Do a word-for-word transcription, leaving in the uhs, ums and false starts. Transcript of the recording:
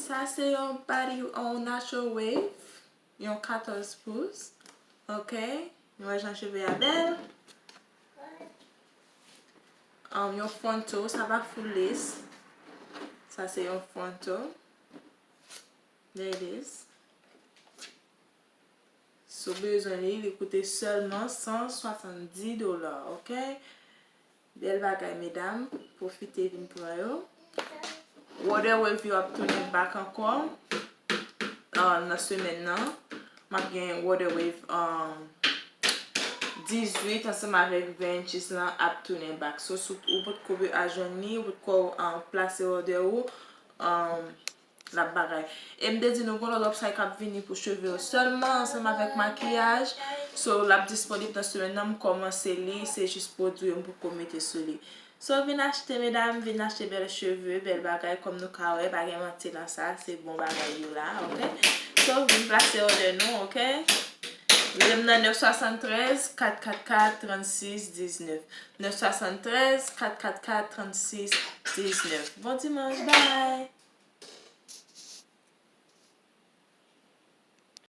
Sa se yon body, yon natural wave, yon katòz pous. Ok? Nou wè jan cheve a bèl. Um, yon frontal, sa pa full lace. Sa se yon frontal. There it is. Si w bezwen li, li koute sèlman san swasanndis dola, ok? Bèl bagay, medam. Pwofite vin pran yo. Water Wave yo ap tounen back ankò, ah, nan semèn nan. M ap gen Water Wave, ah, dizuit ansanm avèk ven inches lan ap tounen back. So, si w potko a jwenn li, ou potko, ah, plase order ou, ah, l ap bagay. E m te di nou gon lòt upside k ap vini pou cheve yo sèlman, ansanm avèk makiyaj. So, l ap disponib nan semèn nan, m kòmanse li, se jis pwodui yo m poko mete sou li. So, vin achte, medam, vin achte bèl cheve, bèl bagay, kòm nou ka wè, pa gen manti nan sa, se bon bagay yo la, ok? So, vin plase order nou, ok? Rele m nan nèf swasann trèz, kat kat kat, trannsis diznèf. Nèf swasann trèz, kat kat kat, trannsis diznèf. Bon dimanch, bye!